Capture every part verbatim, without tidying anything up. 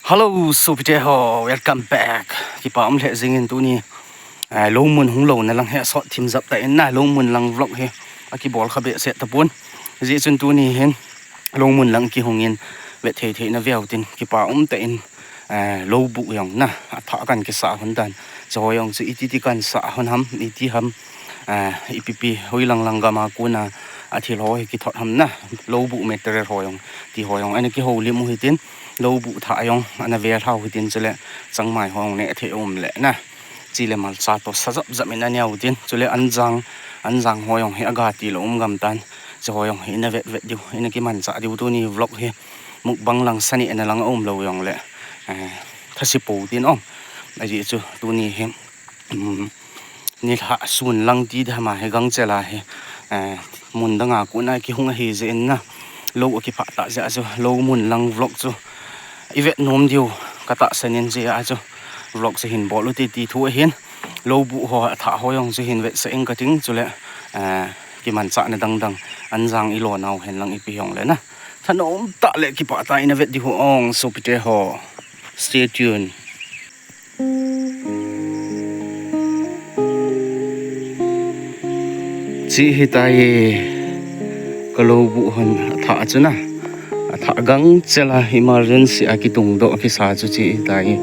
Hello, sopite ho, welcome back. Kipa um lheh jingin tuni, eh, lou mun hung louna lang hi asot thim jap tan na, lou mun lang vlog hi akibol kha behseh tapon. Hijeh chun tuni hin lou mun lang kihungin vet thei thei na veu tin kipa um tan, eh, lou buh jong na, athah kan kisah hon dan. Chuho jong chu iti ti kan sah hon ham, iti ham, eh, ipi pi hoilang lang gam a kona athil ho hi kithot ham na, lou buh material ho jong, ti ho jong ana kihoulim u hitin, lou buh thah jong ana ve lhau hitin, chule changmai ho jong neh thei um le na, chi le malcha toh sa jap jap in aneo tin, chule anjang, anjang ho jong hi aga ti lou um gam tan, chuho jong hi ina vet vet diu, ina kimanchah diu, tuni vlog hi mukbang lang sa nehna lang aum lou jong le, eh, thase pou tin ong. Ajeh chu tuni hi, um, nilhah sun lang ti dam a hi gangchel a hi, eh, mun dang a kona kihung ahi jeh in na, lou akiphah tah jeh a chu lou mun lang vlog chu ivet nom diu katahsan in, jeh a chu vlog chu hin bol u ti ti thu ahin, lou buh ho athah ho jong chu hin vetsah ing kating, chule, eh, kimanchahna dang dang, anjang ilo nau hen lang ipi jong le na, thanom tah le kipah tah in ina vet diu ong sopite ho. Stay tuned. Chi hitai, ka lou buh hon athah chu na, athah gangchel a emergency a kitung doh kisa chu chi hitai.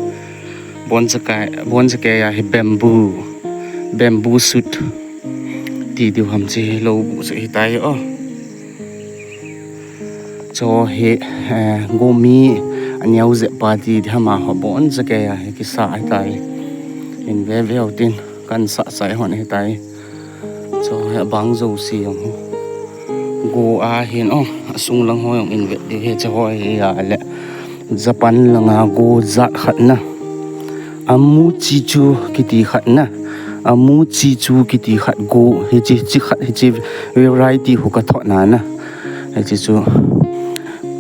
Bonchakei, bonchakei a hi bamboo, bamboo shoot ti diu ham, chi lou buh chu hitai o. Chuho hi, eh, gomi aneo jep pa ti dam a ho bonchakei a hi kisa ahitai. Hin ve veu tin kan sah chai hon ahitai. Chuho hi abang jouse jong hi go ahin o, asung lang ho jong in vet diu hi, chuho hi a le Japan langa go jat khat na, Amuchichu kiti khat na, Amuchichu kiti khat go, hichi, chi khat hichi variety hu kathot na na. Hichi chu,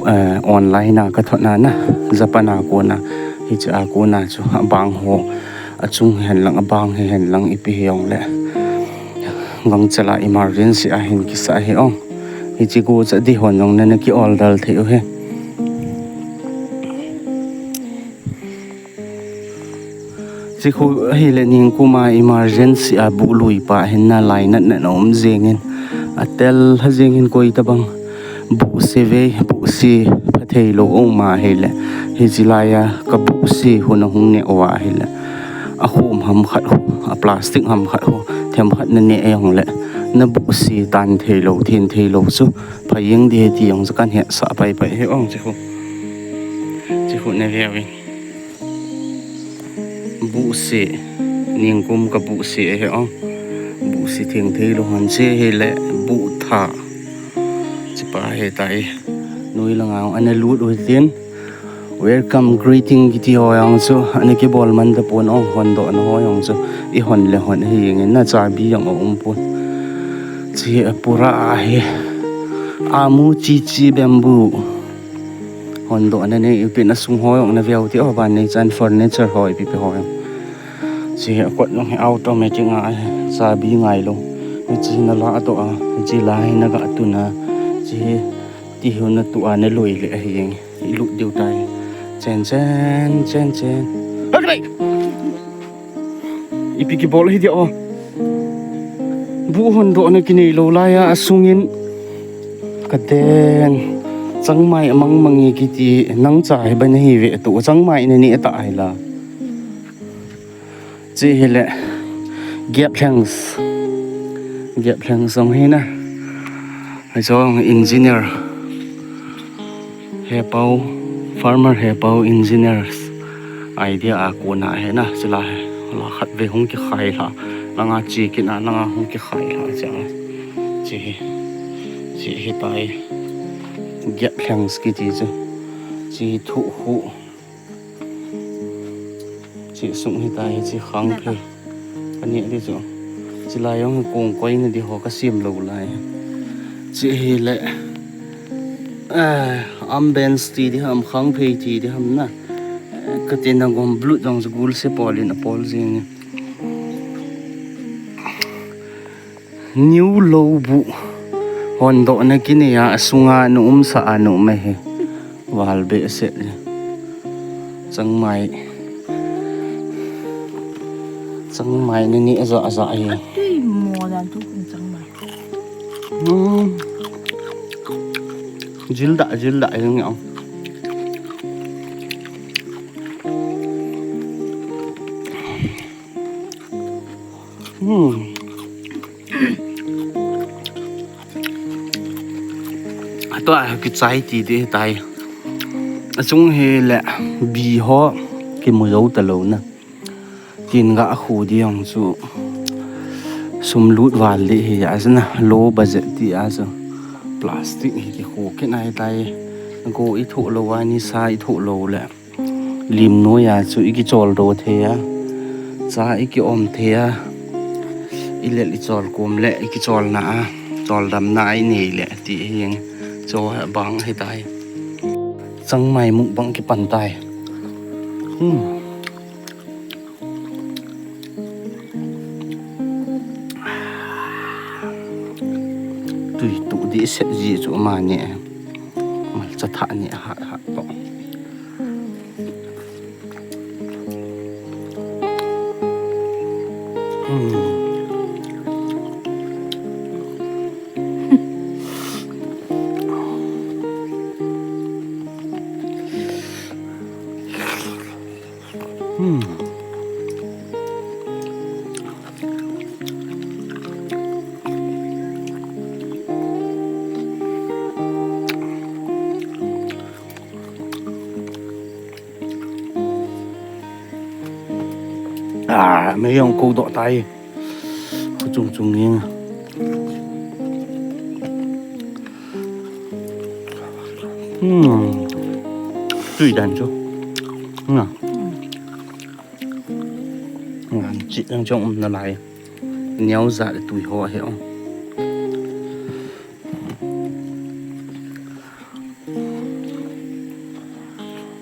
eh, online a kathot na na, Japan a kona, hichi a kona chu abang ho, achung hihen lang, abang hihen lang ipi hijong le, gangchel a emergency a hin kisa hi ong. Hichi go chu adih hon jong nana ki order thei u hi. Chi khu ahile ningkum a emergency a buh lui pa hin na lainat na um jengin, atel ha jengin, koi tabang buhse ve, buhse phathei lou um ahile, hichi laiya ka buhse hu nahung neh uva ahile, akhom ham khat hu, a plastic ham khat hu, themkhat naneh jong le, na buhse tan thei lou, then thei lou chu pha jeng ding ahi ti jong chu kan hetsah pai pai hi ong. Chi khu, chi khu na veuvin. Buhse, ningkum ka buhse ahi ong. Buhse theng thei lou hon, chi hile buhtha. Chi pa hitai. Noi langa ana lut u hitin. Welcome greeting kiti ho jong chu ana kibol man tapon ong, hondohna ho jong chu ihon le hon ahi jengin na, chabi jong aum pon. Chi apura ahi. Amuchichu bamboo. Hondohna nei u pin, asung ho jong na veu ti o, ban nei chan furniture ho ipi pi ho jong. Chi akot jong hi automatic a, chabi ngailou. Hichi na ladoh a, hichi la hi na ga tun a. Chi hi ti hu na tu a na loi le ahi jeng. Ilut diu tai. Chen chen, chen chen. Ipi kibol hi dia o. Buh hondohna kinei lou laiya asungin. Ka den. Changmai amang mangi kiti nang cha hi ban hi ve tu, changmai na ni ta hi la. Chi hile, Gap Lhangs. Gap Lhangs jong hi na. Hi jong engineer. Hepao, farmer Hepao engineers idea a kona hi na, chi la hi. La khat ve hung kikhai lha. Langa chi kina, langa hung kikhai lha cha. Chi hi. Chi hitai. Gap Lhangs kiti chu. Chi thuh hu. Chi sung hitai, chi khangphei. Ka neh di chu. Chi lai jong hi kong koina di ho ka sem lou lai. Chi hile, eh, arm bench ti di ham, khangphei ti di ham na. Eh, ka tina gom blut jong chu gul se pol in apol jing. New lou buh. Hondohna kinei a, asunga na umsa a na um ahi. Val behseh le. Changmai. Changmai ni ni aja aja hi. Atui mo dan tu kum changmai. Hmm. Jilda, jilda, jilda. Hmm. Atua kichai ti ding tai. Achung hi le bi ho kimu jou talou na. Tin ga khu ding chu sum lut val ding hi a chu na, low budget ti a chu. Plastic hi kikhu kit nai tai. Go i thoh lou a, nisa i thoh lou le. Lim noi a chu i kichol do thei a, cha i ki om thei a, i lel i chol kum le i kicholna a, choldamna a i nei le ti hi chu bang hi tai. Changmai mukbang kipan tai. Hmm. Tui tu di set ji chu ma ne. Malcha tha ne ha ha to. Hmm. Hmm. Ah, mei jong ko doh tai. Ko chung chung ni. Hmm. Tui dan chu. Na. Ngan chi dang jong um nalai. Niau za le tui ho he ong.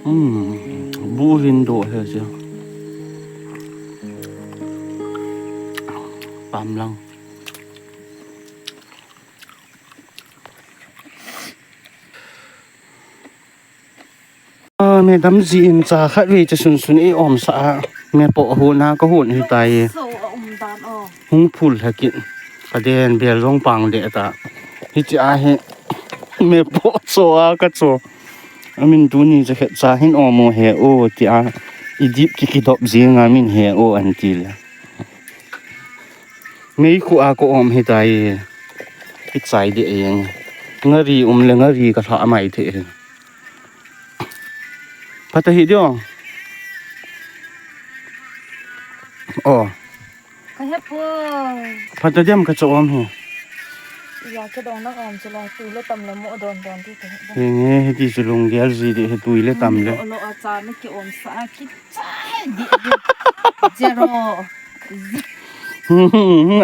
Hmm, bu vin do he chu. Pam lang. Ah, madam ji in cha khat vei cha sun sun ei om sa a. Me po hon a ka hon hi tai. So, a um dan o. Hung phul ha kit. Ka den bel jong pang de ta. Hichi a hi me po cho a ka cho. Amin tuni cha khat cha hin om o he o ti a. I dip ki ki dop ji nga min he o an ti le. Mei khu a ko om hi tai. Kichai de eng. Ngari um le ngari ka thla mai the. Phat ahi dio. Oh. Ka he po. Phat a diam ka cho om hi. Ya ke dong nang om chu la tu le tam le mo don don ti te. Hi nge hi ti chu lunggel ji de hi tui le tam le. Lo lo a cha me ki om sa a ki. Zero.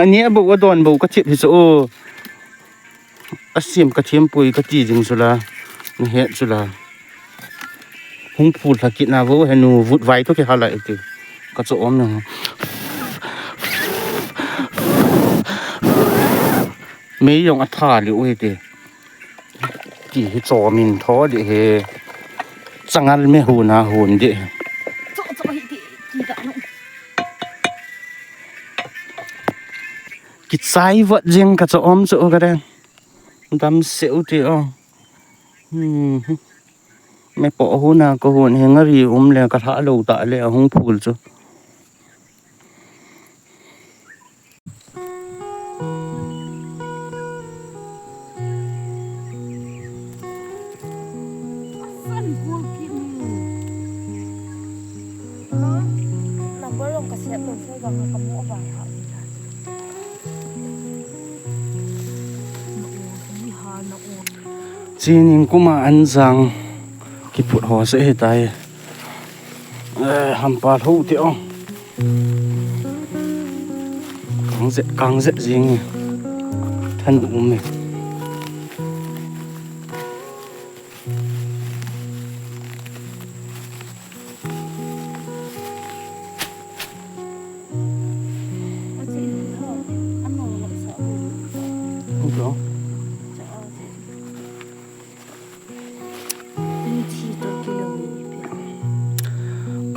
Ani a bo a don bo ka chip hi chu. A sim ka thiam pui ka ti jing chu la. Na he chu la. Hung phul thla kit na vo he nu vut vai to ki hala iti. Ka cho om na. Mei jong a tha li u iti. Ti hi cho min tho di he. Changal me hu na hun di. Cho, cho hi ti, ti da no. Kichai vat jing ka cho om cho ka den. Dam se u ti o. Hmm. Me po hu na ko hun he ngari um le ka thla lo ta le hung phul chu. Number long ka siat lo sa vang ka mo vang ha. Chinin kuma anjang kiphut ho se he tai. Eh, hampa ho te ong. Kang zet, kang zet jing. Than um e.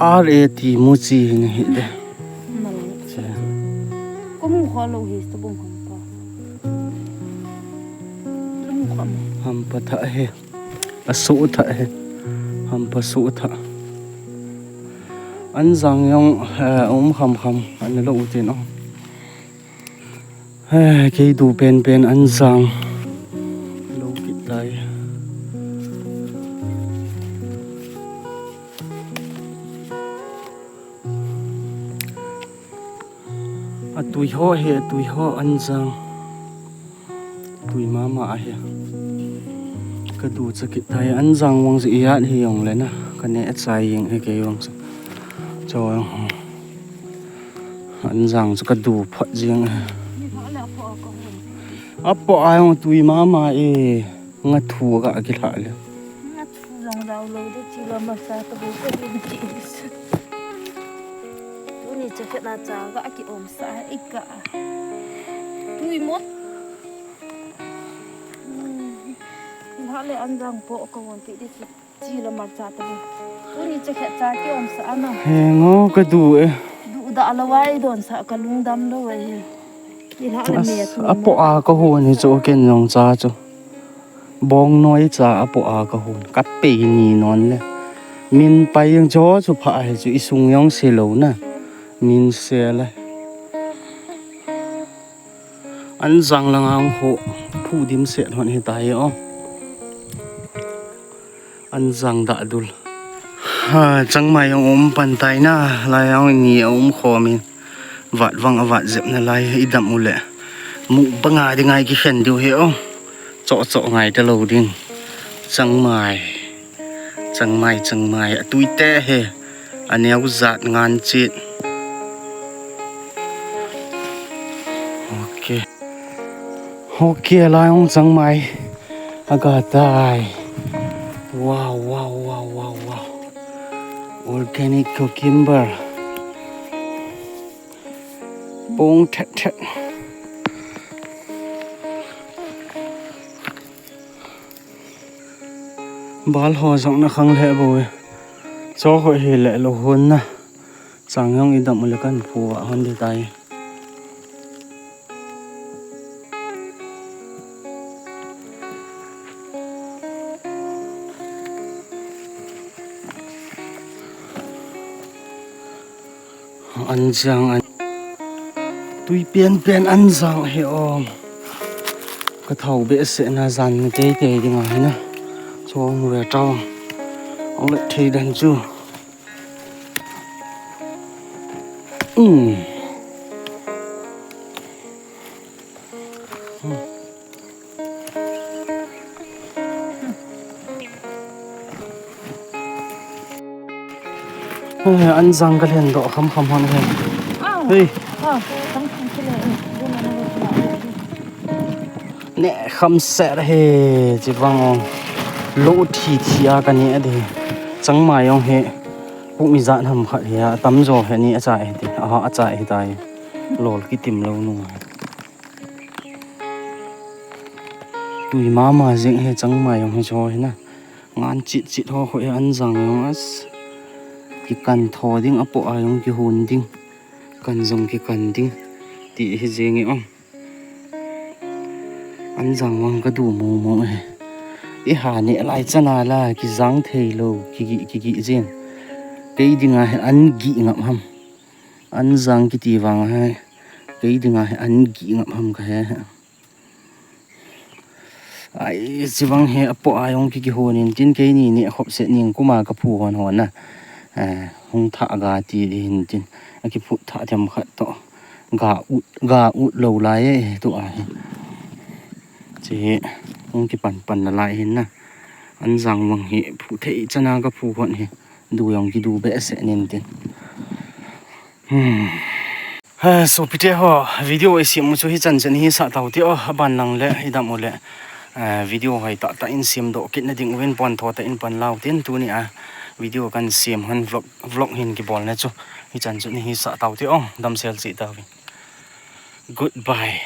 R A T Muchi hi nahi de. Che. Kamu kha lou hi, tabung hampa. Kamu kha mo. Hampa tha hi. Asu tha hi. Hampa su tha. Anjang jong, eh, um kham kham. An lou tin o. Eh, kei du pen pen Anjang. Lou kit lai. Atui ho hi, atui ho Anjang. Tui mama ahi. Ka du cha kit tai Anjang vang chu ijat hi jong le na. Ka neh chai jeng hi kei vang chu. Cho jong. Anjang chu ka du phot jeng. Apo a jong tui mama e. Nga thu ga kilha le. Nga thu jong jao lou de chi lo ma sa to bu ka din ki. Tuni cha khat na cha ga ki om sa e ka. Tui mot. Hale Anjang po ka won ti di chi. Chi la ma cha ta. Tuni cha khat cha ki om sa ana. He ngo ka du e. Du da la wai don sa ka lungdam lou e. Ni la le me tu. Apo a ka hu ni chu ken jong cha chu. Bong noi cha apo a ka hu. Ka pe ni non le. Min pai jong cho chu pha he chu isung jong se lou na. Min se le. Anjang lang ang ho phu dim se hon hi tai o. Anjang da dul. Ha, changmai jong um pan tai na, lai jong ni a um khom in. Vat vang a vat jep na lai i dam u le. Mu banga ding ngai ki khen diu he o. Cho cho ngai ta lo ding. Changmai. Changmai, changmai. A tui te he. A neo jat ngan chit. Ok. Ok, lai jong changmai. Aga tai. Wow, wow, wow, wow, wow. Organic cucumber. Pong thet thet. Bal ho jong na khang le bo e. Cho ho hi le lo hon na. Chang jong i dam u le kan phu a hon di tai. Anjang an. Tui pen pen Anjang hi o. Ka thau be se na jan ni tei tei ding a hi na. Chong ve tau. Ong le thei dan chu. Um. Anjang ka lhen doh kham kham hon he. Hei. Ne kham set he, chi vang o. Lo thi thi a ka ne a de. Changmai jong he. Pu mi jat ham khat he a tam jo he ni a cha he ti. Aha a cha he tai. Lol ki tim lo nu. Tui mama jing he changmai jong he cho he na. Ngan chit chit ho ho he Anjang jong as. Ki kan tho ding apo a jong ki hun ding. Kan jong ki kan ding. Ti he jing e ong. Anjang vang ka du mo mo e. I ha ne lai chana la ki jang thei lo ki gi ki gi jing. Kei dinga he an gi ngap ham. Anjang kiti vang he. Kei dinga he an gi ngap ham ka he. Ai, chi vang he apo a jong ki ki hon in tin kei ni ne khop se ning kuma ka phu hon hon na. Eh, hung tha ga ti di hin tin. A ki phu tha them khat to. Ga ut, ga ut lo lai e tu a hi. Chi hi hung ki pan pan la lai hin na. Anjang vang hi phu thei chana ka phu hon hi. Du jong ki du be se nin tin. Hmm. Ha, sopite ho, video i sem u chu hichan chan hi sa tau ti o, aban lang le, i dam u le, eh, video hoi tah tah in sem doh kit na ding uvin pon tho tah in pan lau tin tuni a video kan sem hon vlog, vlog hin kibol na chu hichan chan hi sa tau ti o, damsel cheh tau vin. Goodbye.